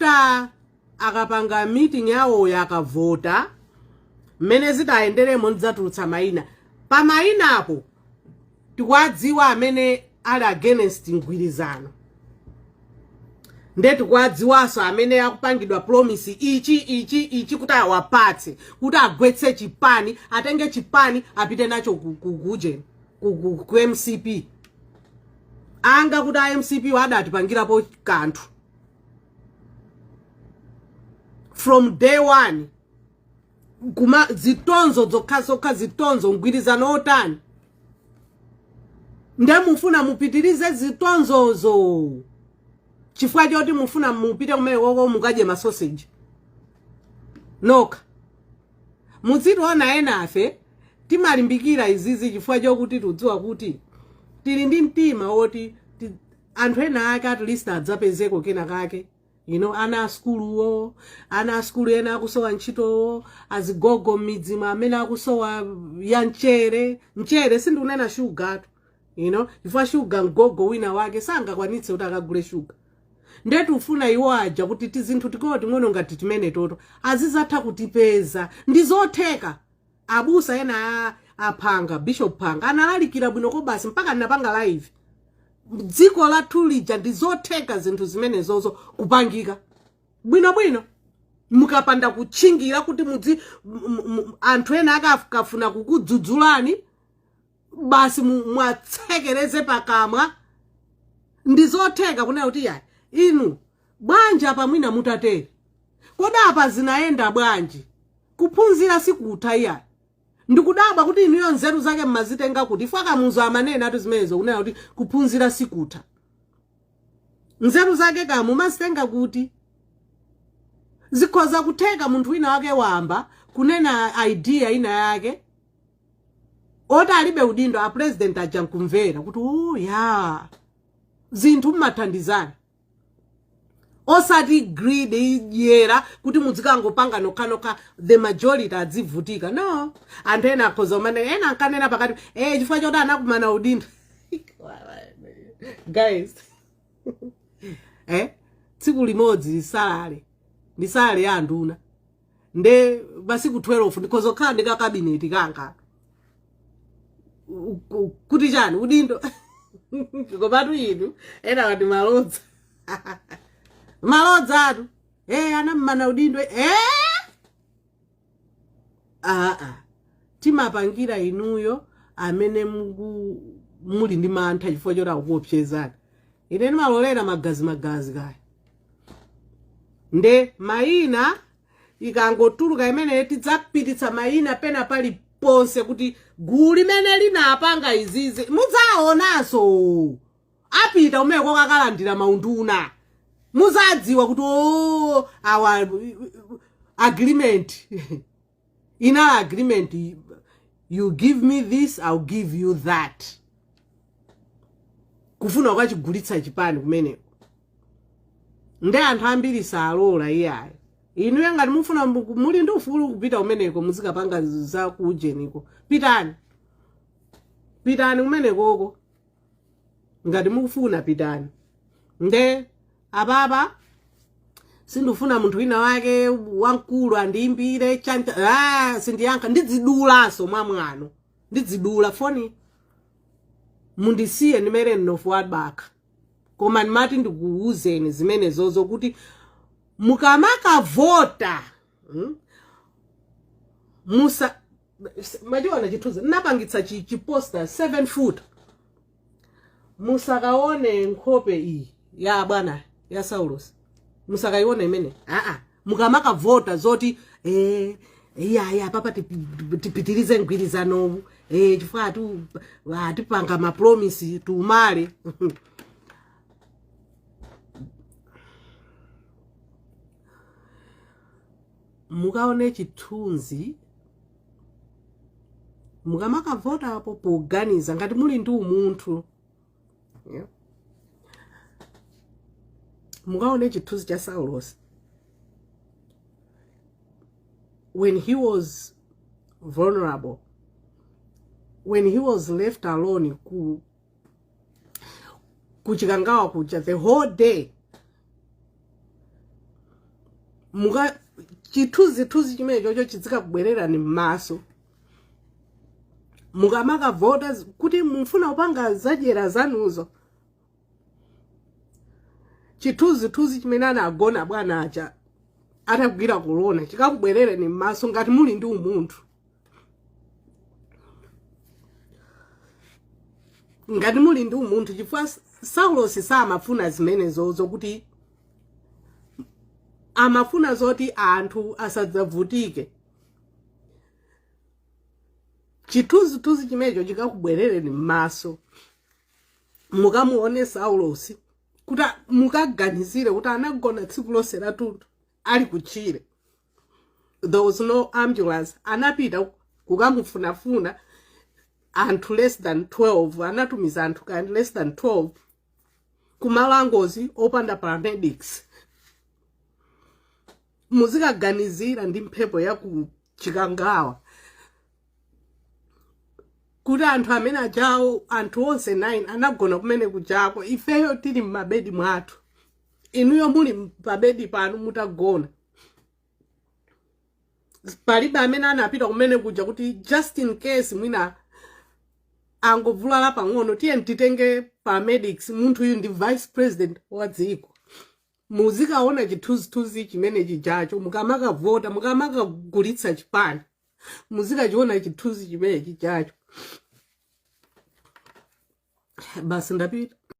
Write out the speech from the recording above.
After akapanga meeting yawoyo, akavota, mmene zitayenderemo, ndidzatulutsa mayina. Pa mayinapo tikuwadziwa amene ali against mgwirizano, nde tikuwadziwanso amene akupangidwa promise ichi, ichi, ichi, kuti awapatse kuti agwetse chipani, atenge chipani apite nacho kuje ku MCP. Anga kuti a MCP adatipangirapo kanthu from day one? Kuma zitonzo zokhazokha, zitonzo. Mgwirizano otani? Nde mufuna mupitirize zitonzozo chifukwa choti mufuna mupite kumene koko mukadye masoseji nokha? Muzitiona enafe timalimbikira izizi chifukwa chokuti tikudziwa kuti tili ndi mtima woti anthu ena ake at least adzapezeko kena kake. Ana asukuluwo, ana asukulu ena akusowa ntchitowo, azigogo m'midzimu amene akusowa ya mchere. Mchere, sindikunena shugatu, chifukwa shuga mgogo wina wake sangakwanitse kuti akagule shuga. Ndetu ufuna iwo aja kuti tizinthu tikowo ting'ono ngati timene toto azizatha kutipeza. Ndi zotheka. Abusa ena aphanga, Bishop Phanga, analalikira bwino ko basi, mpaka ndinapanga live. Dziko lathu lija ndi zotheka zinthu zimenezozo kupangika bwinobwino mukapanda kutchingira kuti mudzi anthu ena akafuna kukudzudzulani basi mwatsekereze pakamwa. Ndi zotheka kunena kuti, "Yayi inu, bwanji apa mwina mutatere? Kodi apa zinayenda bwanji?" Kuphunzira sikutha iyayi. Ndikudabwa kuti inuyo nzeru zake mmazitenga kuti? Ifo Kamuzu amanena atu zimenezo, kunena kuti kuphunzira sikutha. Nzeru zake kamu mazitenga kuti? Zikhoza kutheka munthu wina wake wamba kunena idea ina yake oti alibe udindo, a president aja nkumvera kuti, "Oh ya, zinthu mmathandizana," osati greed, dyera, kuti muzikangopanga nokhanokha, the majority adzivutika. No, anthu ena akhoza umane, ena ankanena pakati, chifukwa choti anakumana udindo. Guys, tsiku limodzi salary ndi salary ya anduna, nde masiku 12 ndikhoza kukhala ndi ka cabinet kanga kuti chani? Udindo. Komatu inu ena kati malodza, malodza atu. Anammana udindo. Aa, timapangira inuyo amene muli ndi mantha chifukwa choti akukuopsezani. Ine ndimalolera magazi, magazi kaya. Nde mayina ikangotuluka imeneyo, tidzapititsa mayina pena paliponse kuti gulu limene linapanga izizi mudzaonanso apita umene kokakalandira maunduna. Muzadziwa kuti, oh, our agreement inali agreement, you give me this, I'll give you that, kufuna kukachigulitsa chipani kumeneko. Nde anthu ambiri salola iyayi. Inuyo ngati mufuna, muli ndi ufulu kupita kumeneko, muzikapanga za kuujeniko. Pitani, pitani kumenekoko ngati mukufuna, pitani. Nde apapa sindifuna munthu wina wake wamkulu andiyimbire chanta. Ah, sindiyankha, ndidzidulanso mwamwano, ndidzidula foni, mundisiye ndimere mnofu wabaka. Koma ndimati ndikuwuzeni zimenezozo kuti mukamakavota, Musa machiona chithunzi napangitsa chiposter 7 foot. Musakaone nkhope iyi ya bwana ya Saulos, musakaione imene. Aa, mukamakavota zoti iyaya papa tipitirize mgwirizanowu, chifukwa atipanga mapromise tiumale. Mukaone chithunzi mukamakavota apo, poganiza ngati muli ndi umunthu, yeah. Mukaone chithunzi cha Saulos when he was vulnerable, when he was left alone ku kuchikangawa kuja the whole day. Muka chithunzithunzi chimene chocho chidzikakubwererani m'maso mukamakavota kuti mufuna kupanga zadyera zanuzo. Chithunzithunzi chimene anagona bwana aja atagwira korona chikakubwerereni m'maso ngati muli ndi umunthu, ngati muli ndi umunthu, chifukwa Saulosi samafuna zimenezozo, kuti amafuna zoti anthu asadzavutike. Chithunzithunzi chimenecho chikakubwerereni m'maso mukamuone Saulosi, kuti mukaganizire kuti anagona tsiku lonse lathunthu ali kutchire. There was no ambulance. Anapita kukamufunafuna anthu less than 12, anatumiza anthu kandi less than 12 kumalo angozi opanda paramedics. Muzikaganizira ndi mphepo ya ku Chikangawa kuti anthu amene ajawo, anthu onse 9 anagona kumene kujako, ifeyo tili m'mabedi mwathu, inuyo muli pabedi panu mutagona. Palibe amene anapita kumene kuja kuti just in case mwina angovulala pang'ono, tiye titenge paramedics, munthu uyu ndi vice president wa dziko. Muzikaona chithunzithunzi chimene chijacho mukamakavota, mukamakagulitsa chipani, muzikachiona chithunzi chimene chijacho. Basi, ndapita.